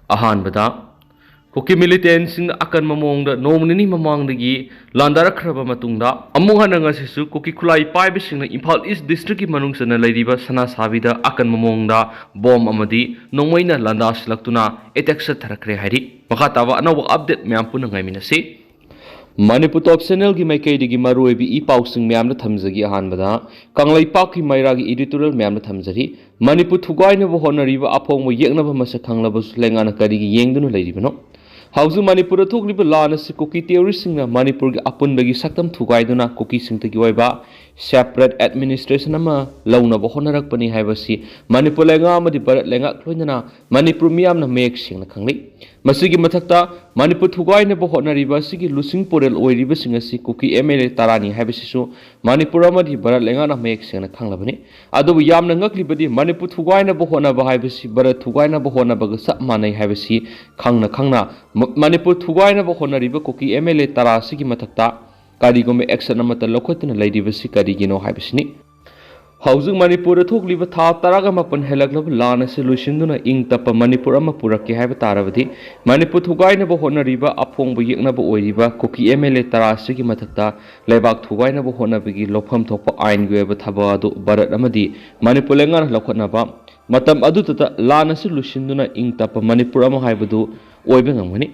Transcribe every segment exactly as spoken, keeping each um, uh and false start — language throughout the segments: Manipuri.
ꯑꯍꯥꯟꯕꯗ, ꯀꯨꯀꯤ ꯃꯤꯂꯤꯇꯦꯟꯁꯤꯡꯅ ꯑꯀꯟꯕ ꯃꯑꯣꯡꯗ ꯅꯣꯡ ꯅꯤꯅꯤ ꯃꯃꯥꯡꯗꯒꯤ ꯂꯥꯟꯗꯥꯔꯛꯈ꯭ꯔꯕ ꯃꯇꯨꯡꯗ, ꯑꯃꯨꯛ ꯍꯟꯅ ꯉꯁꯤꯁꯨ ꯀꯨꯀꯤ ꯈꯨꯠꯂꯥꯏ ꯄꯥꯏꯕꯁꯤꯡꯅ ꯏꯝꯐꯥꯜ ꯏꯁ ꯗꯤꯁꯇ꯭ꯔꯤꯛꯀꯤ ꯃꯅꯨꯡ ꯆꯟꯅ ꯂꯩꯔꯤꯕ ꯁꯅꯥꯁꯥꯕꯤꯗ ꯑꯀꯟꯕ ꯃꯑꯣꯡꯗ ꯕꯣꯝ ꯑꯃꯗꯤ ꯅꯣꯡꯃꯩꯅ ꯂꯥꯟꯗꯥꯁꯤꯜꯂꯛꯇꯨꯅ ꯑꯦꯇꯦꯛ ꯆꯠꯊꯔꯛꯈ꯭ꯔꯦ ꯍꯥꯏꯔꯤ꯫ ꯃꯈꯥ ꯇꯥꯕ ꯑꯅꯧꯕ ꯑꯞꯗꯦꯠ ꯃꯌꯥꯝ ꯄꯨꯟꯅ ꯉꯥꯏꯃꯤꯟꯅꯁꯤ꯫ ꯃꯅꯤꯄꯨꯔ ꯇꯣꯞ ꯆꯦꯅꯦꯜꯒꯤ ꯃꯥꯏꯀꯩꯗꯒꯤ ꯃꯔꯨꯑꯣꯏꯕ ꯏ ꯄꯥꯎꯁꯤꯡ ꯃꯌꯥꯝꯗ ꯊꯝꯖꯒꯦ꯫ ꯑꯍꯥꯟꯕꯗ, ꯀꯪꯂꯩꯄꯥꯛꯀꯤ ꯃꯩꯔꯥꯒꯤ ꯏꯗꯤꯇꯣꯔꯤꯌꯦꯜ ꯃꯌꯥꯝꯗ ꯊꯝꯖꯔꯤ꯫ ꯃꯅꯤꯄꯨꯔ ꯊꯨꯒꯥꯏꯅꯕ ꯍꯣꯠꯅꯔꯤꯕ ꯑꯐꯣꯡꯕ ꯌꯦꯛꯅꯕ ꯃꯁꯛ ꯈꯪꯂꯕꯁꯨ ꯂꯩꯉꯥꯛꯅ ꯀꯔꯤꯒꯤ ꯌꯦꯡꯗꯨꯅ ꯂꯩꯔꯤꯕꯅꯣ? ꯍꯧꯖꯤꯛ ꯃꯅꯤꯄꯨꯔꯗ ꯊꯣꯛꯂꯤꯕ ꯂꯥꯟ ꯑꯁꯤ ꯀꯨꯀꯤ ꯇꯦꯔꯣꯔꯤꯁꯁꯤꯡꯅ ꯃꯅꯤꯄꯨꯔꯒꯤ ꯑꯄꯨꯟꯕꯒꯤ ꯁꯛꯇꯝ ꯊꯨꯒꯥꯏꯗꯨꯅ ꯀꯨꯀꯤꯁꯤꯡꯇꯒꯤ ꯑꯣꯏꯕ separate administration ꯑꯃ ꯂꯧꯅꯕ ꯍꯣꯠꯅꯔꯛꯄꯅꯤ ꯍꯥꯏꯕꯁꯤ ꯃꯅꯤꯄꯨꯔ ꯂꯩꯉꯥꯛ ꯑꯃꯗꯤ ꯚꯥꯔꯠ ꯂꯩꯉꯥꯛ ꯂꯣꯏꯅꯅ ꯃꯅꯤꯄꯨꯔ ꯃꯤꯌꯥꯝꯅ ꯃꯌꯦꯛ ꯁꯦꯡꯅ ꯈꯪꯂꯤ꯫ ꯃꯁꯤꯒꯤ ꯃꯊꯛꯇ, ꯃꯅꯤꯄꯨꯔ ꯊꯨꯒꯥꯏꯅꯕ ꯍꯣꯠꯅꯔꯤꯕ ꯑꯁꯤꯒꯤ ꯂꯨꯆꯤꯡ ꯄꯨꯔꯦꯜ ꯑꯣꯏꯔꯤꯕꯁꯤꯡ ꯑꯁꯤ ꯀꯨꯀꯤ ꯑꯦꯝ ꯑꯦꯜ ꯑꯦ ꯇꯔꯥꯅꯤ ꯍꯥꯏꯕꯁꯤꯁꯨ ꯃꯅꯤꯄꯨꯔ ꯑꯃꯗꯤ ꯚꯥꯔꯠ ꯂꯩꯉꯥꯛꯅ ꯃꯌꯦꯛ ꯁꯦꯡꯅ ꯈꯪꯂꯕꯅꯤ꯫ ꯑꯗꯨꯕꯨ ꯌꯥꯝꯅ ꯉꯛꯂꯤꯕꯗꯤ, ꯃꯅꯤꯄꯨꯔ ꯊꯨꯒꯥꯏꯅꯕ ꯍꯣꯠꯅꯕ ꯍꯥꯏꯕꯁꯤ ꯚꯥꯔꯠ ꯊꯨꯒꯥꯏꯅꯕ ꯍꯣꯠꯅꯕꯒ ꯆꯞ ꯃꯥꯟꯅꯩ ꯍꯥꯏꯕꯁꯤ ꯈꯪꯅ ꯈꯪꯅ, ꯃ-, ꯃꯅꯤꯄꯨꯔ ꯊꯨꯒꯥꯏꯅꯕ ꯍꯣꯠꯅꯔꯤꯕ ꯀꯨꯀꯤ ꯑꯦꯝ ꯑꯦꯜ ꯑꯦ ꯇꯔꯥ ꯑꯁꯤꯒꯤ ꯃꯊꯛꯇ ꯀꯔꯤꯒꯨꯝꯕ action ꯑꯃꯠꯇ ꯂꯧꯈꯠꯇꯨꯅ ꯂꯩꯔꯤꯕꯁꯤ ꯀꯔꯤꯒꯤꯅꯣ ꯍꯥꯏꯕꯁꯤꯅꯤ꯫ ꯍꯧꯖꯤꯛ ꯃꯅꯤꯄꯨꯔꯗ ꯊꯣꯛꯂꯤꯕ ꯊꯥ ꯇꯔꯥꯒ ꯃꯥꯄꯟ ꯍꯦꯜꯂꯛꯂꯕ ꯂꯥꯟ ꯑꯁꯤ ꯂꯣꯏꯁꯤꯟꯗꯨꯅ ꯏꯪ ꯇꯞꯄ ꯃꯅꯤꯄꯨꯔ ꯑꯃ ꯄꯨꯔꯛꯀꯦ ꯍꯥꯏꯕ ꯇꯥꯔꯕꯗꯤ, ꯃꯅꯤꯄꯨꯔ ꯊꯨꯒꯥꯏꯅꯕ ꯍꯣꯠꯅꯔꯤꯕ ꯑꯐꯣꯡꯕ ꯌꯦꯛꯅꯕ ꯑꯣꯏꯔꯤꯕ ꯀꯨꯀꯤ ꯑꯦꯝ ꯑꯦꯜ ꯑꯦ ꯇꯔꯥ ꯑꯁꯤꯒꯤ ꯃꯊꯛꯇ ꯂꯩꯕꯥꯛ ꯊꯨꯒꯥꯏꯅꯕ ꯍꯣꯠꯅꯕꯒꯤ ꯂꯧꯐꯝ ꯊꯣꯛꯄ ꯑꯥꯏꯟꯒꯤ ꯑꯣꯏꯕ ꯊꯕꯛ ꯑꯗꯨ ꯚꯥꯔꯠ ꯑꯃꯗꯤ ꯃꯅꯤꯄꯨꯔ ꯂꯩꯉꯥꯛꯅ ꯂꯧꯈꯠꯅꯕ, ꯃꯇꯝ ꯑꯗꯨꯗꯇ ꯂꯥꯟ ꯑꯁꯤ ꯂꯣꯏꯁꯤꯟꯗꯨꯅ ꯏꯪ ꯇꯞꯄ ꯃꯅꯤꯄꯨꯔ ꯑꯃ ꯍꯥꯏꯕꯗꯨ ꯑꯣꯏꯕ ꯉꯝꯒꯅꯤ꯫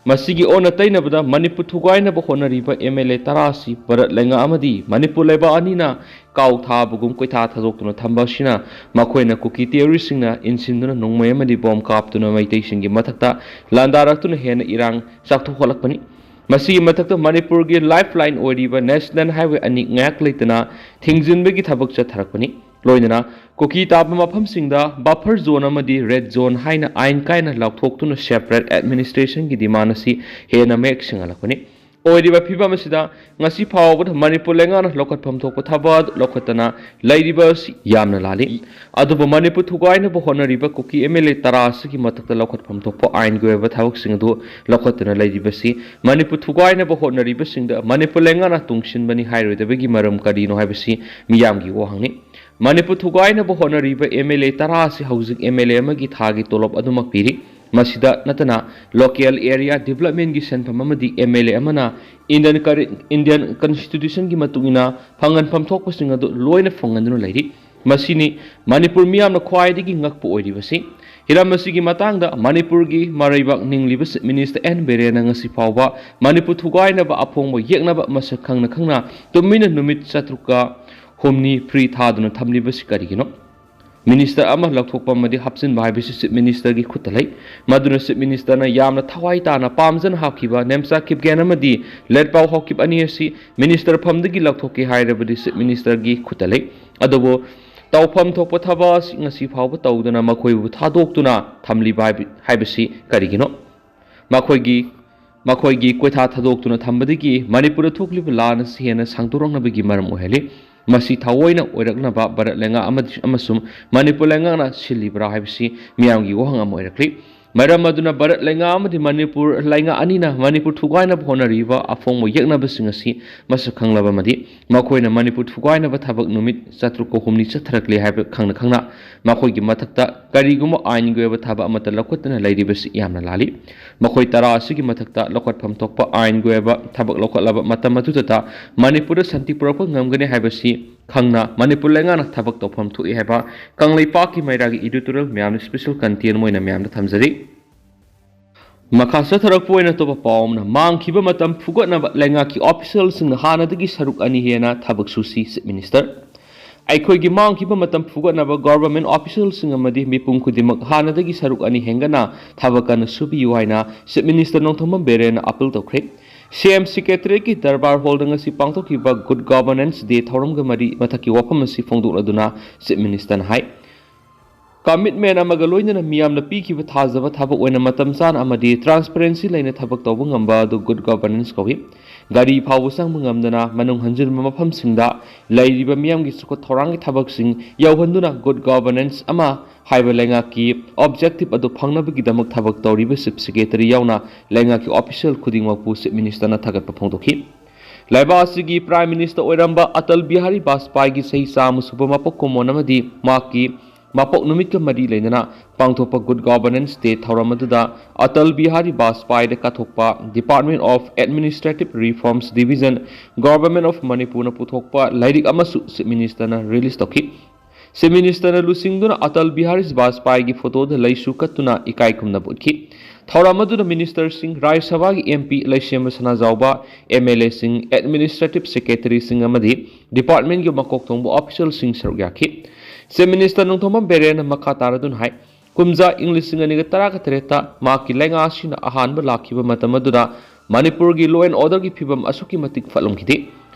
ꯃꯁꯤꯒꯤ ꯑꯣꯟꯅ ꯇꯩꯅꯕꯗ, ꯃꯅꯤꯄꯨꯔ ꯊꯨꯒꯥꯏꯅꯕ ꯍꯣꯠꯅꯔꯤꯕ ꯑꯦꯝ ꯑꯦꯜ ꯑꯦ ꯇꯔꯥ ꯑꯁꯤ ꯚꯥꯔꯠ ꯂꯩꯉꯥꯛ ꯑꯃꯗꯤ ꯃꯅꯤꯄꯨꯔ ꯂꯩꯕꯥꯛ ꯑꯅꯤꯅ ꯀꯥꯎ ꯊꯥꯕꯒꯨꯝ ꯀꯣꯏꯊꯥ ꯊꯥꯗꯣꯛꯇꯨꯅ ꯊꯝꯕ ꯑꯁꯤꯅ ꯃꯈꯣꯏꯅ ꯀꯨꯀꯤ ꯇꯦꯔꯣꯔꯤꯁꯁꯤꯡꯅ ꯏꯟꯁꯤꯟꯗꯨꯅ ꯅꯣꯡꯃꯩ ꯑꯃꯗꯤ ꯕꯣꯝ ꯀꯥꯞꯇꯨꯅ ꯃꯩꯇꯩꯁꯤꯡꯒꯤ ꯃꯊꯛꯇ ꯂꯥꯟꯗꯥꯔꯛꯇꯨꯅ ꯍꯦꯟꯅ ꯏꯔꯥꯡ ꯆꯥꯛꯊꯣꯛꯍꯜꯂꯛꯄꯅꯤ꯫ ꯃꯁꯤꯒꯤ ꯃꯊꯛꯇ, ꯃꯅꯤꯄꯨꯔꯒꯤ ꯂꯥꯏꯐ ꯂꯥꯏꯟ ꯑꯣꯏꯔꯤꯕ ꯅꯦꯁꯅꯦꯜ ꯍꯥꯏꯋꯦ ꯑꯅꯤ ꯉꯥꯏꯍꯥꯛ ꯂꯩꯇꯅ ꯊꯤꯡꯖꯤꯟꯕꯒꯤ ꯊꯕꯛ ꯆꯠꯊꯔꯛꯄꯅꯤ꯫ ꯂꯣꯏꯅꯅ ꯀꯨꯀꯤ ꯇꯥꯕ ꯃꯐꯝꯁꯤꯡꯗ ꯕꯐꯔ ꯖꯣꯟ ꯑꯃꯗꯤ ꯔꯦꯗ ꯖꯣꯟ ꯍꯥꯏꯅ ꯑꯥꯏꯟ ꯀꯥꯏꯅ ꯂꯥꯎꯊꯣꯛꯇꯨꯅ ꯁꯦꯄꯔꯦꯠ ꯑꯦꯗꯃꯤꯅꯤꯁꯇ꯭ꯔꯦꯁꯟꯒꯤ ꯗꯤꯃꯥꯟ ꯑꯁꯤ ꯍꯦꯟꯅ ꯃꯌꯦꯛ ꯁꯦꯡꯍꯜꯂꯛꯄꯅꯤ꯫ ꯑꯣꯏꯔꯤꯕ ꯐꯤꯕꯝ ꯑꯁꯤꯗ ꯉꯁꯤ ꯐꯥꯎꯕꯗ ꯃꯅꯤꯄꯨꯔ ꯂꯩꯉꯥꯛꯅ ꯂꯧꯈꯠꯐꯝ ꯊꯣꯛꯄ ꯊꯕꯛ ꯑꯗꯨ ꯂꯧꯈꯠꯇꯅ ꯂꯩꯔꯤꯕ ꯑꯁꯤ ꯌꯥꯝꯅ ꯂꯥꯜꯂꯤ꯫ ꯑꯗꯨꯕꯨ ꯃꯅꯤꯄꯨꯔ ꯊꯨꯒꯥꯏꯅꯕ ꯍꯣꯠꯅꯔꯤꯕ ꯀꯨꯀꯤ ꯑꯦꯝ ꯑꯦꯜ ꯑꯦ ꯇꯔꯥ ꯑꯁꯤꯒꯤ ꯃꯊꯛꯇ ꯂꯧꯈꯠꯐꯝ ꯊꯣꯛꯄ ꯑꯥꯏꯟꯒꯤ ꯑꯣꯏꯕ ꯊꯕꯛꯁꯤꯡ ꯑꯗꯨ ꯂꯧꯈꯠꯇꯨꯅ ꯂꯩꯔꯤꯕꯁꯤ ꯃꯅꯤꯄꯨꯔ ꯊꯨꯒꯥꯏꯅꯕ ꯍꯣꯠꯅꯔꯤꯕꯁꯤꯡꯗ ꯃꯅꯤꯄꯨꯔ ꯂꯩꯉꯥꯛꯅ ꯇꯨꯡꯁꯤꯟꯕꯅꯤ ꯍꯥꯏꯔꯣꯏꯗꯕꯒꯤ ꯃꯔꯝ ꯀꯔꯤꯅꯣ ꯍꯥꯏꯕꯁꯤ ꯃꯤꯌꯥꯝꯒꯤ ꯋꯥꯍꯪꯅꯤ꯫ ꯃꯅꯤꯄꯨꯔ ꯊꯨꯒꯥꯏꯅꯕ ꯍꯣꯠꯅꯔꯤꯕ ꯑꯦꯝ ꯑꯦꯜ ꯑꯦ ꯇꯔꯥ ꯑꯁꯤ ꯍꯧꯖꯤꯛ ꯑꯦꯝ ꯑꯦꯜ ꯑꯦ ꯑꯃꯒꯤ ꯊꯥꯒꯤ ꯇꯣꯂꯣꯞ ꯑꯗꯨꯃꯛ ꯄꯤꯔꯤ꯫ ꯃꯁꯤꯗ ꯅꯠꯇꯅ local area developmentꯀꯤ ꯁꯦꯟꯐꯝ ꯑꯃꯗꯤ M L A ꯑꯃꯅ Indian ꯀꯔꯤ-, Indian Constitutionꯒꯤ ꯃꯇꯨꯡ ꯏꯟꯅ ꯐꯪꯍꯟꯐꯝ ꯊꯣꯛꯄꯁꯤꯡ ꯑꯗꯨ ꯂꯣꯏꯅ ꯐꯪꯍꯟꯗꯨꯅ ꯂꯩꯔꯤ꯫ ꯃꯁꯤꯅꯤ ꯃꯅꯤꯄꯨꯔ ꯃꯤꯌꯥꯝꯅ ꯈ꯭ꯋꯥꯏꯗꯒꯤ ꯉꯛꯄ ꯑꯣꯏꯔꯤꯕꯁꯤ꯫ ꯍꯤꯔꯝ ꯑꯁꯤꯒꯤ ꯃꯇꯥꯡꯗ ꯃꯅꯤꯄꯨꯔꯒꯤ ꯃꯔꯩꯕꯥꯛ ꯅꯤꯡꯂꯤꯕ Chief Minister N ꯕꯤꯔꯦꯟꯅ ꯉꯁꯤ ꯐꯥꯎꯕ ꯃꯅꯤꯄꯨꯔ ꯊꯨꯒꯥꯏꯅꯕ ꯑꯐꯣꯡꯕ ꯌꯦꯛꯅꯕ ꯃꯁꯛ ꯈꯪꯅ ꯈꯪꯅ ꯇꯨꯃꯤꯟꯅ ꯅꯨꯃꯤꯠ ꯆꯥꯇ꯭ꯔꯨꯛꯀ ꯍꯨꯝꯅꯤ free ꯊꯥꯗꯨꯅ ꯊꯝꯂꯤꯕꯁꯤ ꯀꯔꯤꯒꯤꯅꯣ? Minister ꯑꯃ ꯂꯧꯊꯣꯛꯄ ꯑꯃꯗꯤ ꯍꯥꯞꯆꯤꯟꯕ ꯍꯥꯏꯕꯁꯤ Chief Ministerꯒꯤ ꯈꯨꯠꯇ ꯂꯩ꯫ ꯃꯗꯨꯅ Chief Ministerꯅ ꯌꯥꯝꯅ ꯊꯋꯥꯏ ꯇꯥꯅ ꯄꯥꯝꯖꯅ ꯍꯥꯞꯈꯤꯕ ꯅꯦꯝꯆꯥ ꯀꯤꯞꯒꯦꯟ ꯑꯃꯗꯤ ꯂꯦꯠꯄꯥꯎ ꯍꯥꯎꯀꯤꯞ ꯑꯅꯤ ꯑꯁꯤ Minister ꯐꯝꯗꯒꯤ ꯂꯧꯊꯣꯛꯀꯦ ꯍꯥꯏꯔꯕꯗꯤ Chief Ministerꯒꯤ ꯈꯨꯠꯇ ꯂꯩ꯫ ꯑꯗꯨꯕꯨ ꯇꯧꯐꯝ ꯊꯣꯛꯄ ꯊꯕꯛ ꯑꯁꯤ ꯉꯁꯤ ꯐꯥꯎꯕ ꯇꯧꯗꯅ ꯃꯈꯣꯏꯕꯨ ꯊꯥꯗꯣꯛꯇꯨꯅ ꯊꯝꯂꯤꯕ ꯍꯥꯏꯕ-, ꯍꯥꯏꯕꯁꯤ ꯀꯔꯤꯒꯤꯅꯣ? ꯃꯈꯣꯏꯒꯤ, ꯃꯈꯣꯏꯒꯤ ꯀꯣꯏꯊꯥ ꯊꯥꯗꯣꯛꯇꯨꯅ ꯊꯝꯕꯗꯒꯤ ꯃꯅꯤꯄꯨꯔꯗ ꯊꯣꯛꯂꯤꯕ ꯂꯥꯟ ꯑꯁꯤ ꯍꯦꯟꯅ ꯁꯥꯡꯗꯣꯔꯛꯅꯕꯒꯤ ꯃꯔꯝ ꯑꯣꯏꯍꯜꯂꯤ꯫ ꯃꯁꯤ ꯊꯑꯣꯏꯅ ꯑꯣꯏꯔꯛꯅꯕ ꯚꯥꯔꯠ ꯂꯩꯉꯥꯛ ꯑꯃꯗꯤ, ꯑꯃꯁꯨꯡ ꯃꯅꯤꯄꯨꯔ ꯂꯩꯉꯥꯛꯅ ꯁꯤꯜꯂꯤꯕ꯭ꯔꯥ ꯍꯥꯏꯕꯁꯤ ꯃꯤꯌꯥꯝꯒꯤ ꯋꯥꯍꯪ ꯑꯃ ꯑꯣꯏꯔꯛꯂꯤ꯫ ꯃꯔꯝ ꯑꯗꯨꯅ ꯚꯥꯔꯠ ꯂꯩꯉꯥꯛ ꯑꯃꯗꯤ ꯃꯅꯤꯄꯨꯔ ꯂꯩꯉꯥꯛ ꯑꯅꯤꯅ ꯃꯅꯤꯄꯨꯔ ꯊꯨꯒꯥꯏꯅꯕ ꯍꯣꯠꯅꯔꯤꯕ ꯑꯐꯣꯡꯕ ꯌꯦꯛꯅꯕꯁꯤꯡ ꯑꯁꯤ ꯃꯁꯛ ꯈꯪꯂꯕ ꯑꯃꯗꯤ ꯃꯈꯣꯏꯅ ꯃꯅꯤꯄꯨꯔ ꯊꯨꯒꯥꯏꯅꯕ ꯊꯕꯛ ꯅꯨꯃꯤꯠ ꯆꯥꯇ꯭ꯔꯨꯛꯀ ꯍꯨꯝꯅꯤ ꯆꯠꯊꯔꯛꯂꯦ ꯍꯥꯏꯕ ꯈꯪꯅ ꯈꯪꯅ ꯃꯈꯣꯏꯒꯤ ꯃꯊꯛꯇ ꯀꯔꯤꯒꯨꯝꯕ ꯑꯥꯏꯟꯒꯤ ꯑꯣꯏꯕ ꯊꯕꯛ ꯑꯃꯠꯇ ꯂꯧꯈꯠꯇꯅ ꯂꯩꯔꯤꯕꯁꯤ ꯌꯥꯝꯅ ꯂꯥꯜꯂꯤ꯫ ꯃꯈꯣꯏ ꯇꯔꯥ ꯑꯁꯤꯒꯤ ꯃꯊꯛꯇ ꯂꯧꯈꯠꯐꯝ ꯊꯣꯛꯄ ꯑꯥꯏꯟꯒꯤ ꯑꯣꯏꯕ ꯊꯕꯛ ꯂꯧꯈꯠꯂꯕ ꯃꯇꯝ ꯑꯗꯨꯗꯇ ꯃꯅꯤꯄꯨꯔꯗ ꯁꯥꯟꯇꯤ ꯄꯨꯔꯛꯄ ꯉꯝꯒꯅꯤ ꯍꯥꯏꯕꯁꯤ ꯈꯪꯅ ꯃꯅꯤꯄꯨꯔ ꯂꯩꯉꯥꯛꯅ ꯊꯕꯛ ꯇꯧꯐꯝ ꯊꯣꯛꯏ ꯍꯥꯏꯕ ꯀꯪꯂꯩꯄꯥꯛꯀꯤ ꯃꯩꯔꯥꯒꯤ editorial ꯃꯌꯥꯝꯅ special content ꯑꯣꯏꯅ ꯃꯌꯥꯝꯗ ꯊꯝꯖꯔꯤ꯫ ꯃꯈꯥ ꯆꯠꯊꯔꯛꯄ ꯑꯣꯏꯅ ꯑꯇꯣꯞꯄ ꯄꯥꯎ ꯑꯃꯅ, ꯃꯥꯡꯈꯤꯕ ꯃꯇꯝ ꯐꯨꯒꯠꯅꯕ ꯂꯩꯉꯥꯛꯀꯤ officialꯁꯤꯡꯅ ꯍꯥꯟꯅꯗꯒꯤ ꯁꯔꯨꯛ ꯑꯅꯤ ꯍꯦꯟꯅ ꯊꯕꯛ ꯁꯨꯁꯤ, Chief Minister꯫ ꯑꯩꯈꯣꯏꯒꯤ ꯃꯥꯡꯈꯤꯕ ꯃꯇꯝ ꯐꯨꯒꯠꯅꯕ government officialꯁꯤꯡ ꯑꯃꯗꯤ ꯃꯤꯄꯨꯝ ꯈꯨꯗꯤꯡꯃꯛ ꯍꯥꯟꯅꯗꯒꯤ ꯁꯔꯨꯛ ꯑꯅꯤ ꯍꯦꯟꯒꯠꯅ ꯊꯕꯛ ꯀꯟꯅ ꯁꯨꯕꯤꯌꯨ ꯍꯥꯏꯅ Chief Minister ꯅꯣꯡꯊꯣꯝꯕꯝ ꯕꯤꯔꯦꯟꯅ appeal ꯇꯧꯈ꯭ꯔꯦ꯫ C M Secretariatꯀꯤ Darbar Hallꯗ ꯉꯁꯤ ꯄꯥꯡꯊꯣꯛꯈꯤꯕ Good Governance Day ꯊꯧꯔꯝꯒ ꯃꯔꯤ ꯃꯊꯛꯀꯤ ꯋꯥꯐꯝ ꯑꯁꯤ ꯐꯣꯡꯗꯣꯛꯂꯗꯨꯅ Chief Ministerꯅ ꯍꯥꯏ, commitment ꯑꯃꯒ ꯂꯣꯏꯅꯅ ꯃꯤꯌꯥꯝꯅ ꯄꯤꯈꯤꯕ ꯊꯥꯖꯕ ꯊꯕꯛ ꯑꯣꯏꯅ ꯃꯇꯝ ꯆꯥꯅ ꯑꯃꯗꯤ transparency ꯂꯩꯅ ꯊꯕꯛ ꯇꯧꯕ ꯉꯝꯕ ꯑꯗꯨ good governance ꯀꯧꯏ꯫ ꯒꯥꯔꯤ ꯐꯥꯎꯕ ꯆꯪꯕ ꯉꯝꯗꯅ ꯃꯅꯨꯡ ꯍꯟꯖꯤꯟꯕ ꯃꯐꯝꯁꯤꯡꯗ ꯂꯩꯔꯤꯕ ꯃꯤꯌꯥꯝꯒꯤ ꯆꯥꯎꯈꯠ ꯊꯧꯔꯥꯡꯒꯤ ꯊꯕꯛꯁꯤꯡ ꯌꯧꯍꯟꯗꯨꯅ good governance ꯑꯃ ꯍꯥꯏꯕ ꯂꯩꯉꯥꯛꯀꯤ objective ꯑꯗꯨ ꯐꯪꯅꯕꯒꯤꯗꯃꯛ ꯊꯕꯛ ꯇꯧꯔꯤꯕ Chief Secretary ꯌꯥꯎꯅ ꯂꯩꯉꯥꯛꯀꯤ official ꯈꯨꯗꯤꯡꯃꯛꯄꯨ Chief Ministerꯅ ꯊꯥꯒꯠꯄ ꯐꯣꯡꯗꯣꯛꯈꯤ꯫ ꯂꯩꯕꯥꯛ ꯑꯁꯤꯒꯤ Prime Minister ꯑꯣꯏꯔꯝꯕ ꯑꯇꯜ ꯕꯤꯍꯥꯔꯤ ꯕꯥꯖꯄꯥꯏꯒꯤ ꯆꯍꯤ ꯆꯥꯝꯃ ꯁꯨꯕ ꯃꯄꯣꯛ ꯀꯨꯝꯑꯣꯟ ꯑꯃꯗꯤ ꯃꯍꯥꯛꯀꯤ ꯃꯄꯣꯛ ꯅꯨꯃꯤꯠꯀ ꯃꯔꯤ ꯂꯩꯅꯅ ꯄꯥꯡꯊꯣꯛꯄ Good Governance Day ꯊꯧꯔꯝ ꯑꯗꯨꯗ ꯑꯇꯜ ꯕꯤꯍꯥꯔꯤ ꯕꯥꯖꯄꯥꯏꯗ ꯀꯠꯊꯣꯛꯄ Department of Administrative Reforms Division, Government of ꯃꯅꯤꯄꯨꯔꯅ ꯄꯨꯊꯣꯛꯄ ꯂꯥꯏꯔꯤꯛ ꯑꯃꯁꯨ Chief Ministerꯅ release ꯇꯧꯈꯤ꯫ Chief Ministerꯅ ꯂꯨꯆꯤꯡꯗꯨꯅ ꯑꯇꯜ ꯕꯤꯍꯥꯔꯤ ꯕꯥꯖꯄꯥꯏꯒꯤ photoꯗ ꯂꯩꯁꯨ ꯀꯠꯇꯨꯅ ꯏꯀꯥꯏ ꯈꯨꯝꯅꯕ ꯎꯠꯈꯤ꯫ ꯊꯧꯔꯝ ꯑꯗꯨꯗ ministerꯁꯤꯡ, ꯔꯥꯖ꯭ꯌ ꯁꯚꯥꯒꯤ MP ꯂꯩꯁꯦꯝꯕ ꯁꯅꯥꯖꯥꯎꯕ, MLAꯁꯤꯡ, administrative secretaryꯁꯤꯡ ꯑꯃꯗꯤ departmentꯀꯤ ꯃꯀꯣꯛ ꯊꯣꯡꯕ officialꯁꯤꯡ ꯁꯔꯨꯛ ꯌꯥꯈꯤ꯫ Chief Minister ꯅꯣꯡꯊꯣꯝꯕꯝ ꯕꯤꯔꯦꯟꯅ ꯃꯈꯥ ꯇꯥꯔꯗꯨꯅ ꯍꯥꯏ, ꯀꯨꯝꯖꯥ ꯏꯪ ꯂꯤꯁꯤꯡ ꯑꯅꯤꯒ ꯇꯔꯥꯒ ꯇꯔꯦꯠꯇ ꯃꯍꯥꯛꯀꯤ ꯂꯩꯉꯥꯛ ꯑꯁꯤꯅ ꯑꯍꯥꯟꯕ ꯂꯥꯛꯈꯤꯕ ꯃꯇꯝ ꯑꯗꯨꯗ ꯃꯅꯤꯄꯨꯔꯒꯤ law and orderꯒꯤ ꯐꯤꯕꯝ ꯑꯁꯨꯛꯀꯤ ꯃꯇꯤꯛ ꯐꯠꯂꯝꯈꯤꯗꯦ꯫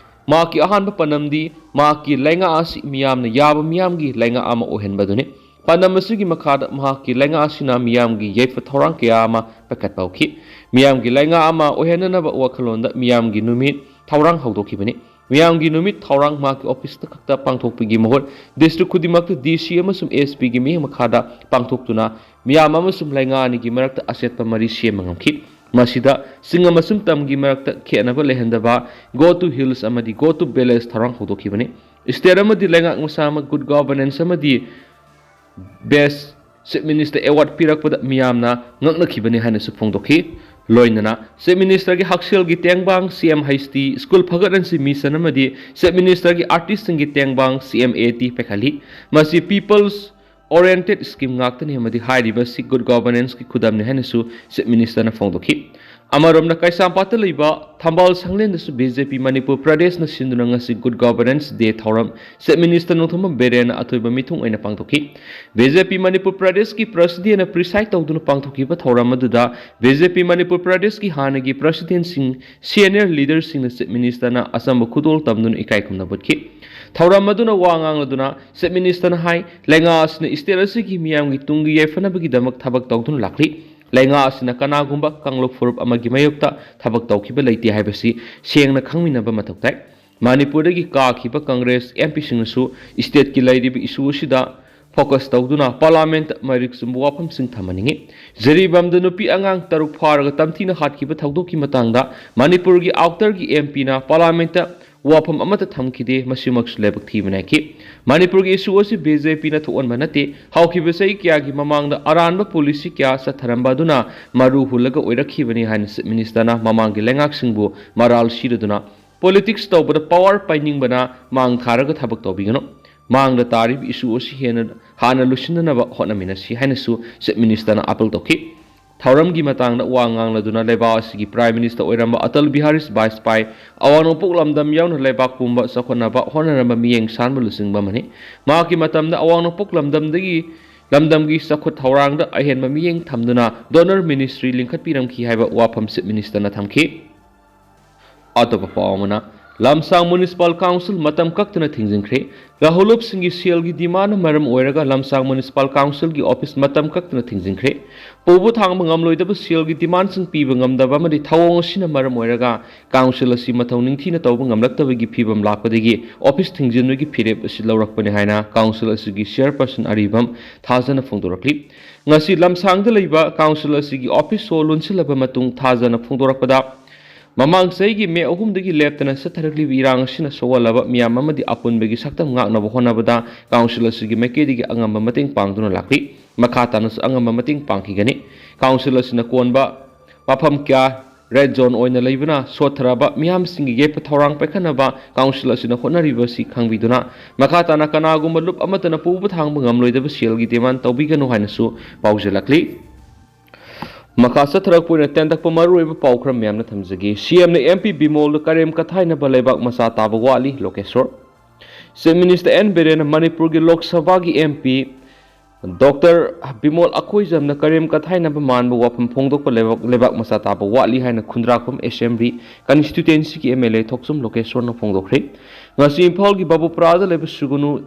ꯃꯍꯥꯛꯀꯤ ꯑꯍꯥꯟꯕ ꯄꯥꯟꯗꯝꯗꯤ ꯃꯍꯥꯛꯀꯤ ꯂꯩꯉꯥꯛ ꯑꯁꯤ ꯃꯤꯌꯥꯝꯅ ꯌꯥꯕ ꯃꯤꯌꯥꯝꯒꯤ ꯂꯩꯉꯥꯛ ꯑꯃ ꯑꯣꯏꯍꯟꯕ ꯑꯗꯨꯅꯤ꯫ ꯄꯥꯟꯗꯝ ꯑꯁꯤꯒꯤ ꯃꯈꯥꯗ ꯃꯍꯥꯛꯀꯤ ꯂꯩꯉꯥꯛ ꯑꯁꯤꯅ ꯃꯤꯌꯥꯝꯒꯤ ꯌꯥꯏꯐ ꯊꯧꯔꯥꯡ ꯀꯌꯥ ꯑꯃ ꯄꯥꯏꯈꯠꯄ ꯍꯧꯈꯤ꯫ ꯃꯤꯌꯥꯝꯒꯤ ꯂꯩꯉꯥꯛ ꯑꯃ ꯑꯣꯏꯍꯟꯅꯅꯕ ꯋꯥꯈꯜꯂꯣꯟꯗ ꯃꯤꯌꯥꯝꯒꯤ ꯅꯨꯃꯤꯠ ꯊꯧꯔꯥꯡ ꯍꯧꯗꯣꯛꯈꯤꯕꯅꯤ꯫ ꯃꯤꯌꯥꯝꯒꯤ ꯅꯨꯃꯤꯠ ꯊꯧꯔꯥꯡ ꯃꯍꯥꯛꯀꯤ officeꯇ ꯈꯛꯇ ꯄꯥꯡꯊꯣꯛꯄꯒꯤ ꯃꯍꯨꯠ district ꯈꯨꯗꯤꯡꯃꯛꯇ DC ꯑꯃꯁꯨꯡ SPꯒꯤ ꯃꯤꯠꯌꯦꯡ ꯃꯈꯥꯗ ꯄꯥꯡꯊꯣꯛꯇꯨꯅ ꯃꯤꯌꯥꯝ ꯑꯃꯁꯨꯡ ꯂꯩꯉꯥꯛ ꯑꯅꯤꯒꯤ ꯃꯔꯛꯇ ꯑꯆꯦꯠꯄ ꯃꯔꯤ ꯁꯦꯝꯕ ꯉꯝꯈꯤ꯫ ꯃꯁꯤꯗ ꯆꯤꯡ ꯑꯃꯁꯨꯡ ꯇꯝꯒꯤ ꯃꯔꯛꯇ ꯈꯦꯠꯅꯕ ꯂꯩꯍꯟꯗꯕ, go to hills ꯑꯃꯗꯤ go to village ꯊꯧꯔꯥꯡ ꯍꯧꯗꯣꯛꯈꯤꯕꯅꯤ꯫ State ꯑꯃꯗꯤ ꯂꯩꯉꯥꯛ ꯃꯁꯥꯃꯛ Good Governance ꯑꯃꯗꯤ Best Chief Minister Award ꯄꯤꯔꯛꯄꯗ ꯃꯤꯌꯥꯝꯅ ꯉꯛꯅꯈꯤꯕꯅꯤ ꯍꯥꯏꯅꯁꯨ ꯐꯣꯡꯗꯣꯛꯈꯤ꯫ ꯂꯣꯏꯅꯅ Chief Ministerꯒꯤ ꯍꯛꯁꯦꯜꯒꯤ ꯇꯦꯡꯕꯥꯡ CMHT, school ꯐꯒꯠꯍꯟꯁꯤ mission ꯑꯃꯗꯤ Chief Ministerꯒꯤ artistꯁꯤꯡꯒꯤ ꯇꯦꯡꯕꯥꯡ CMAT ꯄꯥꯏꯈꯠꯂꯤ꯫ ꯃꯁꯤ people's oriented scheme ꯉꯥꯛꯇꯅꯤ ꯑꯃꯗꯤ ꯍꯥꯏꯔꯤꯕ ꯑꯁꯤ Good Governanceꯀꯤ ꯈꯨꯗꯝꯅꯤ ꯍꯥꯏꯅꯁꯨ Chief Ministerꯅ ꯐꯣꯡꯗꯣꯛꯈꯤ꯫ ꯑꯃꯔꯣꯝꯗ ꯀꯩꯁꯥꯝꯄꯥꯠꯇ ꯂꯩꯕ ꯊꯝꯕꯥꯜ ꯁꯪꯂꯦꯟꯗꯁꯨ BJP ꯃꯅꯤꯄꯨꯔ ꯄ꯭ꯔꯗꯦꯁꯅ ꯁꯤꯟꯗꯨꯅ ꯉꯁꯤ Good Governance Day ꯊꯧꯔꯝ Chief Minister ꯅꯣꯡꯊꯣꯝꯕꯝ ꯕꯤꯔꯦꯟꯅ ꯑꯊꯣꯏꯕ ꯃꯤꯊꯨꯡ ꯑꯣꯏꯅ ꯄꯥꯡꯊꯣꯛꯈꯤ꯫ BJP ꯃꯅꯤꯄꯨꯔ ꯄ꯭ꯔꯗꯦꯁꯀꯤ presidentꯅ preside ꯇꯧꯗꯨꯅ ꯄꯥꯡꯊꯣꯛꯈꯤꯕ ꯊꯧꯔꯝ ꯑꯗꯨꯗ BJP ꯃꯅꯤꯄꯨꯔ ꯄ꯭ꯔꯗꯦꯁꯀꯤ ꯍꯥꯟꯅꯒꯤ presidentꯁꯤꯡ, senior leaderꯁꯤꯡꯅ Chief Ministerꯅ ꯑꯆꯝꯕ ꯈꯨꯗꯣꯜ ꯇꯝꯗꯨꯅ ꯏꯀꯥꯏ ꯈꯨꯝꯅꯕ ꯎꯠꯈꯤ꯫ ꯊꯧꯔꯝ ꯑꯗꯨꯅ ꯋꯥ ꯉꯥꯡꯂꯗꯨꯅ Chief Ministerꯅ ꯍꯥꯏ, ꯂꯩꯉꯥꯛ ꯑꯁꯤꯅ state ꯑꯁꯤꯒꯤ ꯃꯤꯌꯥꯝꯒꯤ ꯇꯨꯡꯒꯤ ꯌꯥꯏꯐꯅꯕꯒꯤꯗꯃꯛ ꯊꯕꯛ ꯇꯧꯗꯨꯅ ꯂꯥꯛꯂꯤ꯫ ꯂꯩꯉꯥꯛ ꯑꯁꯤꯅ ꯀꯅꯥꯒꯨꯝꯕ ꯀꯥꯡꯂꯨꯞ ꯐꯨꯔꯨꯞ ꯑꯃꯒꯤ ꯃꯥꯌꯣꯛꯇ ꯊꯕꯛ ꯇꯧꯈꯤꯕ ꯂꯩꯇꯦ ꯍꯥꯏꯕꯁꯤ ꯁꯦꯡꯅ ꯈꯪꯃꯤꯟꯅꯕ ꯃꯊꯧ ꯇꯥꯏ꯫ ꯃꯅꯤꯄꯨꯔꯗꯒꯤ ꯀꯥꯈꯤꯕ Congress MPꯁꯤꯡꯅꯁꯨ stateꯀꯤ ꯂꯩꯔꯤꯕ issue ꯑꯁꯤꯗ focus ꯇꯧꯗꯨꯅ Parliamentꯇ ꯃꯔꯤꯛ ꯆꯨꯝꯕ ꯋꯥꯐꯝꯁꯤꯡ ꯊꯝꯍꯟꯅꯤꯡꯏ꯫ ꯖꯤꯔꯤꯕꯥꯝꯗ ꯅꯨꯄꯤ ꯑꯉꯥꯡ ꯇꯔꯨꯛ ꯐꯥꯔꯒ ꯇꯝꯊꯤꯅ ꯍꯥꯠꯈꯤꯕ ꯊꯧꯗꯣꯛꯀꯤ ꯃꯇꯥꯡꯗ ꯃꯅꯤꯄꯨꯔꯒꯤ outerꯒꯤ MPꯅ Parliamentꯇ ꯋꯥꯐꯝ ꯑꯃꯠꯇ ꯊꯝꯈꯤꯗꯦ, ꯃꯁꯤꯃꯛꯁꯨ ꯂꯥꯏꯕꯛ ꯊꯤꯕꯅꯤ ꯍꯥꯏꯈꯤ꯫ ꯃꯅꯤꯄꯨꯔꯒꯤ issue ꯑꯁꯤ BJPꯅ ꯊꯣꯛꯍꯟꯕ ꯅꯠꯇꯦ꯫ ꯍꯧꯈꯤꯕ ꯆꯍꯤ ꯀꯌꯥꯒꯤ ꯃꯃꯥꯡꯗ ꯑꯔꯥꯟꯕ policy ꯀꯌꯥ ꯆꯠꯊꯔꯝꯕ ꯑꯗꯨꯅ ꯃꯔꯨ ꯍꯨꯜꯂꯒ ꯑꯣꯏꯔꯛꯈꯤꯕꯅꯤ ꯍꯥꯏꯅ Chief Ministerꯅ ꯃꯃꯥꯡꯒꯤ ꯂꯩꯉꯥꯛꯁꯤꯡꯕꯨ ꯃꯔꯥꯜ ꯁꯤꯔꯗꯨꯅ politics ꯇꯧꯕꯗ power ꯄꯥꯏꯅꯤꯡꯕꯅ ꯃꯥꯡ ꯊꯥꯔꯒ ꯊꯕꯛ ꯇꯧꯕꯤꯒꯅꯨ꯫ ꯃꯥꯡꯗ ꯇꯥꯔꯤꯕ issue ꯑꯁꯤ ꯍꯦꯟꯅ ꯍꯥꯟꯅ ꯂꯣꯏꯁꯤꯟꯅꯅꯕ ꯍꯣꯠꯅꯃꯤꯟꯅꯁꯤ ꯍꯥꯏꯅꯁꯨ Chief Ministerꯅ appeal ꯇꯧꯈꯤ꯫ ꯊꯧꯔꯝꯒꯤ ꯃꯇꯥꯡꯗ ꯋꯥ ꯉꯥꯡꯂꯗꯨꯅ ꯂꯩꯕꯥꯛ ꯑꯁꯤꯒꯤ Prime Minister ꯑꯣꯏꯔꯝꯕ ꯑꯇꯜ ꯕꯤꯍꯥꯔꯤ ꯕꯥꯖꯄꯥꯏ ꯑꯋꯥꯡ ꯅꯣꯡꯄꯣꯛ ꯂꯝꯗꯝ ꯌꯥꯎꯅ ꯂꯩꯕꯥꯛ ꯄꯨꯝꯕ ꯆꯥꯎꯈꯠꯅꯕ ꯍꯣꯠꯅꯔꯝꯕ ꯃꯤꯠꯌꯦꯡ ꯁꯥꯟꯕ ꯂꯨꯆꯤꯡꯕ ꯑꯃꯅꯤ꯫ ꯃꯍꯥꯛꯀꯤ ꯃꯇꯝꯗ ꯑꯋꯥꯡ ꯅꯣꯡꯄꯣꯛ ꯂꯝꯗꯝꯗꯒꯤ ꯂꯝꯗꯝꯒꯤ ꯆꯥꯎꯈꯠ ꯊꯧꯔꯥꯡꯗ ꯑꯍꯦꯟꯕ ꯃꯤꯠꯌꯦꯡ ꯊꯝꯗꯨꯅ Donor Ministry ꯂꯤꯡꯈꯠꯄꯤꯔꯝꯈꯤ ꯍꯥꯏꯕ ꯋꯥꯐꯝ Chief Ministerꯅ ꯊꯝꯈꯤ꯫ ꯑꯇꯣꯞꯄ ꯄꯥꯎ ꯑꯃꯅ, ꯂꯝꯁꯥꯡ Municipal Council ꯃꯇꯝ ꯀꯛꯇꯅ ꯊꯤꯡꯖꯤꯟꯈ꯭ꯔꯦ꯫ ꯂꯧꯍꯧꯂꯨꯞꯁꯤꯡꯒꯤ ꯁꯦꯜꯒꯤ demandꯅ ꯃꯔꯝ ꯑꯣꯏꯔꯒ ꯂꯝꯁꯥꯡ Municipal Councilꯒꯤ office ꯃꯇꯝ ꯀꯛꯇꯅ ꯊꯤꯡꯖꯤꯟꯈ꯭ꯔꯦ꯫ ꯄꯨꯕ ꯊꯥꯡꯕ ꯉꯝꯂꯣꯏꯗꯕ ꯁꯦꯜꯒꯤ demandꯁꯤꯡ ꯄꯤꯕ ꯉꯝꯗꯕ ꯑꯃꯗꯤ ꯊꯧꯑꯣꯡ ꯑꯁꯤꯅ ꯃꯔꯝ ꯑꯣꯏꯔꯒ council ꯑꯁꯤ ꯃꯊꯧ ꯅꯤꯡꯊꯤꯅ ꯇꯧꯕ ꯉꯝꯂꯛꯇꯕꯒꯤ ꯐꯤꯚꯝ ꯂꯥꯛꯄꯗꯒꯤ office ꯊꯤꯡꯖꯤꯟꯕꯒꯤ ꯐꯤꯔꯦꯞ ꯑꯁꯤ ꯂꯧꯔꯛꯄꯅꯤ ꯍꯥꯏꯅ council ꯑꯁꯤꯒꯤ chairperson ꯑꯔꯤꯕꯝ ꯊꯥꯖꯅ ꯐꯣꯡꯗꯣꯔꯛꯂꯤ꯫ ꯉꯁꯤ ꯂꯝꯁꯥꯡꯗ ꯂꯩꯕ council ꯑꯁꯤꯒꯤ office ꯁꯣ ꯂꯣꯟꯁꯤꯜꯂꯕ ꯃꯇꯨꯡ ꯊꯥꯖꯅ ꯐꯣꯡꯗꯣꯔꯛꯄꯗ, ꯃꯃꯥꯡ ꯆꯍꯤꯒꯤ ꯃꯦ ꯑꯍꯨꯝꯗꯒꯤ ꯂꯦꯞꯇꯅ ꯆꯠꯊꯔꯛꯂꯤꯕ ꯏꯔꯥꯡ ꯑꯁꯤꯅ ꯁꯣꯛꯍꯜꯂꯕ ꯃꯤꯌꯥꯝ ꯑꯃꯗꯤ ꯑꯄꯨꯟꯕꯒꯤ ꯁꯛꯇꯝ ꯉꯥꯛꯅꯕ ꯍꯣꯠꯅꯕꯗ council ꯑꯁꯤꯒꯤ ꯃꯥꯏꯀꯩꯗꯒꯤ ꯑꯉꯝꯕ ꯃꯇꯦꯡ ꯄꯥꯡꯗꯨꯅ ꯂꯥꯛꯂꯤ꯫ ꯃꯈꯥ ꯇꯥꯅꯁꯨ ꯑꯉꯝꯕ ꯃꯇꯦꯡ ꯄꯥꯡꯈꯤꯒꯅꯤ꯫ Council ꯑꯁꯤꯅ ꯀꯣꯟꯕ ꯃꯐꯝ ꯀꯌꯥ red zone ꯑꯣꯏꯅ ꯂꯩꯕꯅ ꯁꯣꯠꯊꯔꯕ ꯃꯤꯌꯥꯝꯁꯤꯡꯒꯤ ꯌꯦꯠꯄ ꯊꯧꯔꯥꯡ ꯄꯥꯏꯈꯠꯅꯕ council ꯑꯁꯤꯅ ꯍꯣꯠꯅꯔꯤꯕ ꯑꯁꯤ ꯈꯪꯕꯤꯗꯨꯅ, ꯃꯈꯥ ꯇꯥꯅ ꯀꯅꯥꯒꯨꯝꯕ ꯂꯨꯞ ꯑꯃꯠꯇꯅ ꯄꯨꯕ ꯊꯥꯡꯕ ꯉꯝꯂꯣꯏꯗꯕ ꯁꯦꯜꯒꯤ demand ꯇꯧꯕꯤꯒꯅꯨ ꯍꯥꯏꯅꯁꯨ ꯄꯥꯎꯖꯦꯜꯂꯛꯂꯤ꯫ ꯃꯈꯥ ꯆꯠꯊꯔꯛꯄ ꯑꯣꯏꯅ ꯇꯦꯟꯇꯛꯄ ꯃꯔꯨꯑꯣꯏꯕ ꯄꯥꯎ ꯈꯔ ꯃꯌꯥꯝꯅ ꯊꯝꯖꯒꯦ꯫ CMꯅ MP ꯕꯤꯃꯣꯜꯗ ꯀꯔꯦꯝ ꯀꯊꯥꯏꯅꯕ ꯂꯩꯕꯥꯛ ꯃꯆꯥ ꯇꯥꯕ ꯋꯥꯠꯂꯤ, ꯂꯣꯀꯦꯁꯣꯔ꯫ Chief Minister ꯑꯦꯟ ꯕꯤꯔꯦꯟꯅ ꯃꯅꯤꯄꯨꯔꯒꯤ ꯂꯣꯛ ꯁꯚꯥꯒꯤ MP Doctor ꯕꯤꯃꯣꯜ ꯑꯀꯣꯏꯖꯝꯅ ꯀꯔꯦꯝ ꯀꯊꯥꯏꯅꯕ ꯃꯥꯟꯕ ꯋꯥꯐꯝ ꯐꯣꯡꯗꯣꯛꯄ ꯂꯩꯕꯥꯛ, ꯂꯩꯕꯥꯛ ꯃꯆꯥ ꯇꯥꯕ ꯋꯥꯠꯂꯤ ꯍꯥꯏꯅ ꯈꯨꯟꯗ꯭ꯔꯥꯛꯄꯝ Assembly Constituencyꯒꯤ MLA ꯊꯣꯛꯆꯨꯝ ꯂꯣꯀꯦꯁꯣꯔꯅ ꯐꯣꯡꯗꯣꯛꯈ꯭ꯔꯦ꯫ ꯉꯁꯤ ꯏꯝꯐꯥꯜꯒꯤ ꯕꯥꯕꯨꯄꯨꯔꯥꯗ ꯂꯩꯕ ꯁꯨꯒꯨꯅꯨ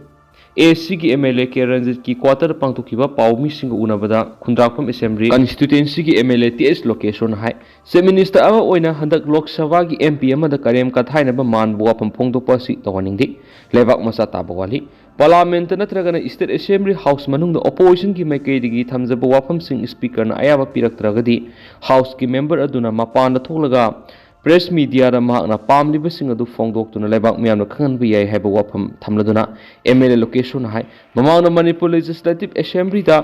ACꯒꯤ MLA ꯀꯦ ꯔꯟꯖꯤꯠꯀꯤ quarterꯗ ꯄꯥꯡꯊꯣꯛꯈꯤꯕ ꯄꯥꯎꯃꯤꯁꯤꯡꯒ ꯎꯅꯕꯗ ꯈꯨꯟꯗ꯭ꯔꯥꯛꯄꯝ Assembly Constituencyꯒꯤ MLA ꯇꯤ ꯑꯦꯁ ꯂꯣꯀꯦꯁꯣꯔꯅ ꯍꯥꯏ, Chief Minister ꯑꯃ ꯑꯣꯏꯅ ꯍꯟꯗꯛ ꯂꯣꯛ ꯁꯚꯥꯒꯤ MP ꯑꯃꯗ ꯀꯔꯦꯝ ꯀꯊꯥꯏꯅꯕ ꯃꯥꯟꯕ ꯋꯥꯐꯝ ꯐꯣꯡꯗꯣꯛꯄ ꯑꯁꯤ ꯇꯧꯍꯟꯅꯤꯡꯗꯦ꯫ ꯂꯩꯕꯥꯛ ꯃꯆꯥ ꯇꯥꯕ ꯋꯥꯠꯂꯤ꯫ Parliament ꯅꯠꯇ꯭ꯔꯒꯅ State Assembly House ꯃꯅꯨꯡꯗ oppositionꯒꯤ ꯃꯥꯏꯀꯩꯗꯒꯤ ꯊꯝꯖꯕ ꯋꯥꯐꯝꯁꯤꯡ Speakerꯅ ꯑꯌꯥꯕ ꯄꯤꯔꯛꯇ꯭ꯔꯒꯗꯤ Houseꯀꯤ member ꯑꯗꯨꯅ ꯃꯄꯥꯟꯗ ꯊꯣꯛꯂꯒ ꯄ꯭ꯔꯦꯁ ꯃꯤꯗꯤꯌꯥꯗ ꯃꯍꯥꯛꯅ ꯄꯥꯝꯂꯤꯕꯁꯤꯡ ꯑꯗꯨ ꯐꯣꯡꯗꯣꯛꯇꯨꯅ ꯂꯩꯕꯥꯛ ꯃꯤꯌꯥꯝꯅ ꯈꯪꯍꯟꯕ ꯌꯥꯏ ꯍꯥꯏꯕ ꯋꯥꯐꯝ ꯊꯝꯂꯗꯨꯅ ꯑꯦꯝ ꯑꯦꯜ ꯑꯦ ꯂꯣꯀꯦꯁꯣꯅ ꯍꯥꯏ, ꯃꯃꯥꯡꯗ ꯃꯅꯤꯄꯨꯔ ꯂꯦꯖꯤꯁꯂꯦꯇꯤꯚ ꯑꯦꯁꯦꯝꯕ꯭ꯂꯤꯗ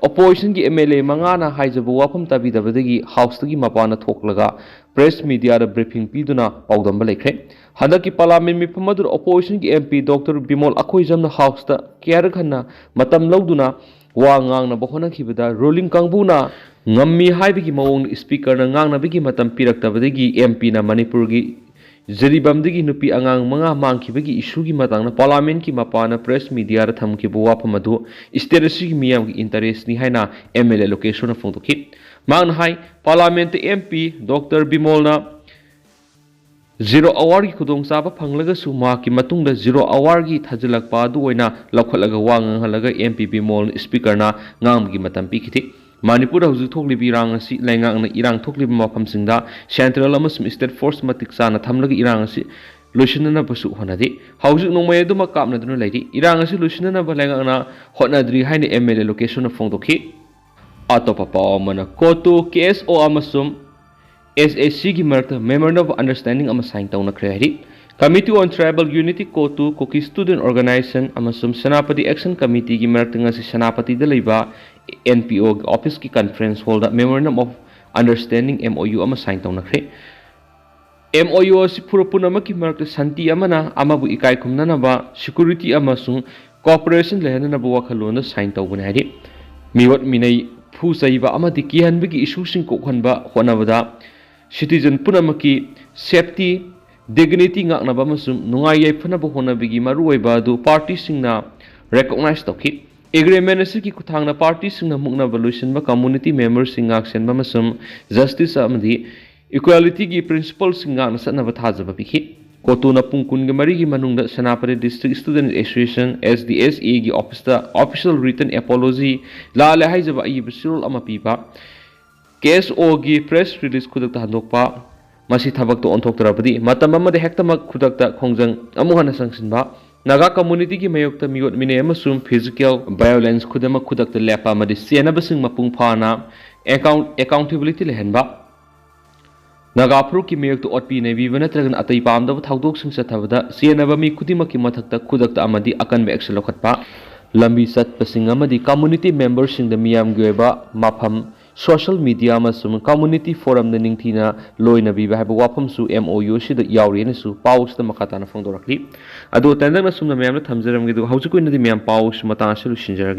ꯑꯣꯄꯣꯖꯤꯁꯟꯒꯤ ꯑꯦꯝ ꯑꯦꯜ ꯑꯦ ꯃꯉꯥꯅ ꯍꯥꯏꯖꯕ ꯋꯥꯐꯝ ꯇꯥꯕꯤꯗꯕꯗꯒꯤ ꯍꯥꯎꯁꯇꯒꯤ ꯃꯄꯥꯟꯗ ꯊꯣꯛꯂꯒ ꯄ꯭ꯔꯦꯁ ꯃꯤꯗꯤꯌꯥꯗ ꯕ꯭ꯔꯤꯐꯤꯡ ꯄꯤꯗꯨꯅ ꯄꯥꯎꯗꯝꯕ ꯂꯩꯈ꯭ꯔꯦ꯫ ꯍꯟꯗꯛꯀꯤ ꯄꯥꯔꯂꯥꯃꯦꯟ ꯃꯤꯐꯝ ꯑꯗꯨꯗ ꯑꯣꯄꯣꯖꯤꯁꯟꯒꯤ ꯑꯦꯝ ꯄꯤ ꯗꯣꯛꯇꯔ ꯕꯤꯃꯣꯜ ꯑꯩꯈꯣꯏꯖꯝꯅ ꯍꯥꯎꯁꯇ ꯀꯌꯥꯔꯛ ꯍꯟꯅ ꯃꯇꯝ ꯂꯧꯗꯨꯅ ꯋꯥ ꯉꯥꯡꯅꯕ ꯍꯣꯠꯅꯈꯤꯕꯗ ꯔꯨꯂꯤꯡ ꯀꯥꯡꯕꯨꯅ ꯉꯝꯃꯤ ꯍꯥꯏꯕꯒꯤ ꯃꯑꯣꯡꯗ ꯁ꯭ꯄꯤꯀꯔꯅ ꯉꯥꯡꯅꯕꯒꯤ ꯃꯇꯝ ꯄꯤꯔꯛꯇꯕꯗꯒꯤ ꯑꯦꯝ ꯄꯤꯅ ꯃꯅꯤꯄꯨꯔꯒꯤ ꯖꯤꯔꯤꯕꯥꯝꯗꯒꯤ ꯅꯨꯄꯤ ꯑꯉꯥꯡ ꯃꯉꯥ ꯃꯥꯡꯈꯤꯕꯒꯤ ꯏꯁꯨꯒꯤ ꯃꯇꯥꯡꯗ ꯄꯥꯔꯂꯥꯃꯦꯟꯠꯀꯤ ꯃꯄꯥꯟꯗ ꯄ꯭ꯔꯦꯁ ꯃꯤꯗꯤꯌꯥꯗ ꯊꯝꯈꯤꯕ ꯋꯥꯐꯝ ꯑꯗꯨ ꯁ꯭ꯇꯦꯠ ꯑꯁꯤꯒꯤ ꯃꯤꯌꯥꯝꯒꯤ ꯏꯟꯇꯔꯦꯁ꯭ꯠꯅꯤ ꯍꯥꯏꯅ ꯑꯦꯝ ꯑꯦꯜ ꯑꯦ ꯂꯣꯀꯦꯁꯣꯔꯅ ꯐꯣꯡꯗꯣꯛꯈꯤ꯫ ꯃꯍꯥꯛꯅ ꯍꯥꯏ, ꯄꯥꯔꯂꯥꯃꯦꯟꯠꯇ ꯑꯦꯝ ꯄꯤ ꯗꯣꯛꯇꯔ ꯕꯤꯃꯣꯜꯅ ꯖꯤꯔꯣ ꯑꯋꯥꯔꯒꯤ ꯈꯨꯗꯣꯡꯆꯥꯕ ꯐꯪꯂꯒꯁꯨ ꯃꯍꯥꯛꯀꯤ ꯃꯇꯨꯡꯗ ꯖꯤꯔꯣ ꯑꯋꯥꯔꯒꯤ ꯊꯥꯖꯤꯜꯂꯛꯄ ꯑꯗꯨ ꯑꯣꯏꯅ ꯂꯧꯈꯠꯂꯒ ꯋꯥ ꯉꯥꯡꯍꯜꯂꯒ ꯑꯦꯝ ꯄꯤ ꯕꯤꯃꯣꯜ ꯁ꯭ꯄꯤꯀꯔꯅ ꯉꯥꯡꯕꯒꯤ ꯃꯇꯝ ꯄꯤꯈꯤꯗꯦ꯫ ꯃꯅꯤꯄꯨꯔꯗ ꯍꯧꯖꯤꯛ ꯊꯣꯛꯂꯤꯕ ꯏꯔꯥꯡ ꯑꯁꯤ ꯂꯩꯉꯥꯛꯅ ꯏꯔꯥꯡ ꯊꯣꯛꯂꯤꯕ ꯃꯐꯝꯁꯤꯡꯗ ꯁꯦꯟꯇ꯭ꯔꯦꯜ ꯑꯃꯁꯨꯡ ꯁ꯭ꯇꯦꯠ ꯐꯣꯔꯁ ꯃꯇꯤꯛ ꯆꯥꯅ ꯊꯝꯂꯒ ꯏꯔꯥꯡ ꯑꯁꯤ ꯂꯣꯏꯁꯤꯟꯅꯅꯕꯁꯨ ꯍꯣꯠꯅꯔꯤ꯫ ꯍꯧꯖꯤꯛ ꯅꯣꯡꯃꯩ ꯑꯗꯨꯃꯛ ꯀꯥꯞꯅꯗꯨꯅ ꯂꯩꯔꯤ꯫ ꯏꯔꯥꯡ ꯑꯁꯤ ꯂꯣꯏꯁꯤꯟꯅꯅꯕ ꯂꯩꯉꯥꯛꯅ ꯍꯣꯠꯅꯗ꯭ꯔꯤ ꯍꯥꯏꯅ ꯑꯦꯝ ꯑꯦꯜ ꯑꯦ ꯂꯣꯀꯦꯁꯣꯔꯅ ꯐꯣꯡꯗꯣꯛꯈꯤ꯫ ꯑꯇꯣꯞꯄ ꯄꯥꯎ ꯑꯃꯅ, ꯀꯣꯇꯨ ꯀꯦ ꯑꯦꯁ ꯑꯣ ꯑꯃꯁꯨꯡ ꯑꯦꯁ ꯑꯦ ꯁꯤꯒꯤ ꯃꯔꯛꯇ Memorandum of Understanding ꯑꯃ ꯁꯥꯏꯟ ꯇꯧꯅꯈ꯭ꯔꯦ ꯍꯥꯏꯔꯤ꯫ Committee on Tribal Unity, ꯀꯣꯇꯨ, Kuki Student Organization ꯑꯃꯁꯨꯡ ꯁꯦꯅꯥꯄꯇꯤ ꯑꯦꯛꯁꯟ ꯀꯃꯤꯇꯤꯒꯤ ꯃꯔꯛꯇ ꯉꯁꯤ ꯁꯦꯅꯥꯄꯇꯤꯗ ꯂꯩꯕ ꯑꯦꯟ ꯄꯤ ꯑꯣꯒꯤ ꯑꯣꯐꯤꯁꯀꯤ ꯀꯟꯐꯔꯦꯟꯁ ꯍꯣꯜꯗ Memorandum of Understanding, M O U, ꯑꯃ ꯁꯥꯏꯟ ꯇꯧꯅꯈ꯭ꯔꯦ꯫ ꯑꯦꯝ ꯑꯣ ꯌꯨ ꯑꯁꯤ ꯐꯨꯔꯨꯞ ꯄꯨꯝꯅꯃꯛꯀꯤ ꯃꯔꯛꯇ ꯁꯥꯟꯇꯤ ꯑꯃꯅ ꯑꯃꯕꯨ ꯏꯀꯥꯏ ꯈꯨꯝꯅꯅꯕ, ꯁꯦꯀ꯭ꯌꯨꯔꯤꯇꯤ ꯑꯃꯁꯨꯡ ꯀꯣꯑꯣꯄꯔꯦꯁꯟ ꯂꯩꯍꯟꯅꯅꯕ ꯋꯥꯈꯜꯂꯣꯟꯗ ꯁꯥꯏꯟ ꯇꯧꯕꯅꯤ ꯍꯥꯏꯔꯤ꯫ ꯃꯤꯑꯣꯠ ꯃꯤꯅꯩ, ꯐꯨ ꯆꯩꯕ ꯑꯃꯗꯤ ꯀꯤꯍꯟꯕꯒꯤ ꯏꯁꯨꯁꯤꯡ ꯀꯣꯛꯍꯟꯕ ꯍꯣꯠꯅꯕꯗ ꯁꯤꯇꯤꯖꯟ ꯄꯨꯝꯅꯃꯛꯀꯤ ꯁꯦꯐꯇꯤ, ꯗꯤꯒꯅꯤꯇꯤ ꯉꯥꯛꯅꯕ ꯑꯃꯁꯨꯡ ꯅꯨꯡꯉꯥꯏ ꯌꯥꯏꯐꯅꯕ ꯍꯣꯠꯅꯕꯒꯤ ꯃꯔꯨꯑꯣꯏꯕ ꯑꯗꯨ ꯄꯥꯔꯇꯤꯁꯤꯡꯅ ꯔꯦꯀꯣꯒꯅꯥꯏꯖ ꯇꯧꯈꯤ꯫ ꯑꯦꯒ꯭ꯔꯤꯃꯦꯟ ꯑꯁꯤꯒꯤ ꯈꯨꯠꯊꯥꯡꯗ ꯄꯥꯔꯇꯤꯁꯤꯡꯅ ꯃꯨꯛꯅꯕ ꯂꯣꯏꯁꯤꯟꯕ, ꯀꯝꯃ꯭ꯌꯨꯅꯤꯇꯤ ꯃꯦꯝꯕꯔꯁꯤꯡ ꯉꯥꯛꯁꯦꯟꯕ ꯑꯃꯁꯨꯡ ꯖꯁꯇꯤꯁ ꯑꯃꯗꯤ ꯏꯀ꯭ꯋꯦꯂꯤꯇꯤꯒꯤ ꯄ꯭ꯔꯤꯟꯁꯤꯄꯜꯁꯤꯡ ꯉꯥꯛꯅ ꯆꯠꯅꯕ ꯊꯥꯖꯕ ꯄꯤꯈꯤ꯫ ꯀꯣꯇꯨꯅ ꯄꯨꯡ ꯀꯨꯟꯒ ꯃꯔꯤꯒꯤ ꯃꯅꯨꯡꯗ Senapati district student association, S D S ꯑꯦꯒꯤ ꯑꯣꯐꯤꯁꯇ ꯑꯣꯐꯤꯁꯤꯌꯦꯜ ꯔꯤꯇꯟ ꯑꯦꯄꯣꯂꯣꯖꯤ, ꯂꯥꯜꯂꯦ ꯍꯥꯏꯖꯕ ꯑꯏꯕ ꯆꯦꯔꯣꯜ ꯑꯃ ꯄꯤꯕ, ꯀꯦ ꯑꯦꯁ ꯑꯣꯒꯤ ꯄ꯭ꯔꯦꯁ ꯔꯤꯂꯤꯖ ꯈꯨꯗꯛꯇ ꯍꯟꯗꯣꯛꯄ, ꯃꯁꯤ ꯊꯕꯛꯇ ꯑꯣꯟꯊꯣꯛꯇ꯭ꯔꯕꯗꯤ ꯃꯇꯝ ꯑꯃꯗ ꯍꯦꯛꯇꯃꯛ ꯈꯨꯗꯛꯇ ꯈꯣꯡꯖꯪ ꯑꯃꯨꯛ ꯍꯟꯅ ꯆꯪꯁꯤꯟꯕ, ꯅꯥꯒꯥ ꯀꯝꯃ꯭ꯌꯨꯅꯤꯇꯤꯒꯤ ꯃꯥꯌꯣꯛꯇ ꯃꯤꯑꯣꯠ ꯃꯤꯅꯩ ꯑꯃꯁꯨꯡ ꯐꯤꯖꯤꯀꯦꯜ ꯚꯥꯏꯑꯣꯂꯦꯟꯁ ꯈꯨꯗꯤꯡꯃꯛ ꯈꯨꯗꯛꯇ ꯂꯦꯞꯄ ꯑꯃꯗꯤ ꯆꯦꯟꯅꯕꯁꯤꯡ ꯃꯄꯨꯡ ꯐꯥꯅ ꯑꯦꯀꯥꯎꯟ-, ꯑꯦꯀꯥꯎꯟꯇꯦꯕꯤꯂꯤꯇꯤ ꯂꯩꯍꯟꯕ, ꯅꯥꯒꯥ ꯐꯨꯔꯨꯞꯀꯤ ꯃꯥꯌꯣꯛꯇ ꯑꯣꯠꯄꯤ ꯅꯩꯕꯤꯕ ꯅꯠꯇ꯭ꯔꯒꯅ ꯑꯇꯩ ꯄꯥꯝꯗꯕ ꯊꯧꯗꯣꯛꯁꯤꯡ ꯆꯠꯊꯕꯗ ꯆꯦꯟꯅꯕ ꯃꯤ ꯈꯨꯗꯤꯡꯃꯛꯀꯤ ꯃꯊꯛꯇ ꯈꯨꯗꯛꯇ ꯑꯃꯗꯤ ꯑꯀꯟꯕ action ꯂꯧꯈꯠꯄ꯫ ꯂꯝꯕꯤ ꯆꯠꯄꯁꯤꯡ ꯑꯃꯗꯤ community memberꯁꯤꯡꯗ ꯃꯤꯌꯥꯝꯒꯤ ꯑꯣꯏꯕ ꯃꯐꯝ, social media ꯑꯃꯁꯨꯡ community forumꯗ ꯅꯤꯡꯊꯤꯅ ꯂꯣꯏꯅꯕꯤꯕ ꯍꯥꯏꯕ ꯋꯥꯐꯝꯁꯨ M O U ꯑꯁꯤꯗ ꯌꯥꯎꯔꯤ ꯍꯥꯏꯅꯁꯨ ꯄꯥꯎ ꯑꯁꯤꯗ ꯃꯈꯥ ꯇꯥꯅ ꯐꯣꯡꯗꯣꯔꯛꯂꯤ꯫ ꯑꯗꯣ ꯇꯦꯟꯇꯛꯅ ꯁꯨꯝꯅ ꯃꯌꯥꯝꯗ ꯊꯝꯖꯔꯝꯒꯦ, ꯑꯗꯨꯒ ꯍꯧꯖꯤꯛꯀꯤ ꯑꯣꯏꯅꯗꯤ ꯃꯌꯥꯝ ꯄꯥꯎ ꯑꯁꯤ ꯃꯇꯥꯡ ꯑꯁꯤꯗ ꯂꯣꯏꯁꯤꯟꯖꯔꯒꯦ꯫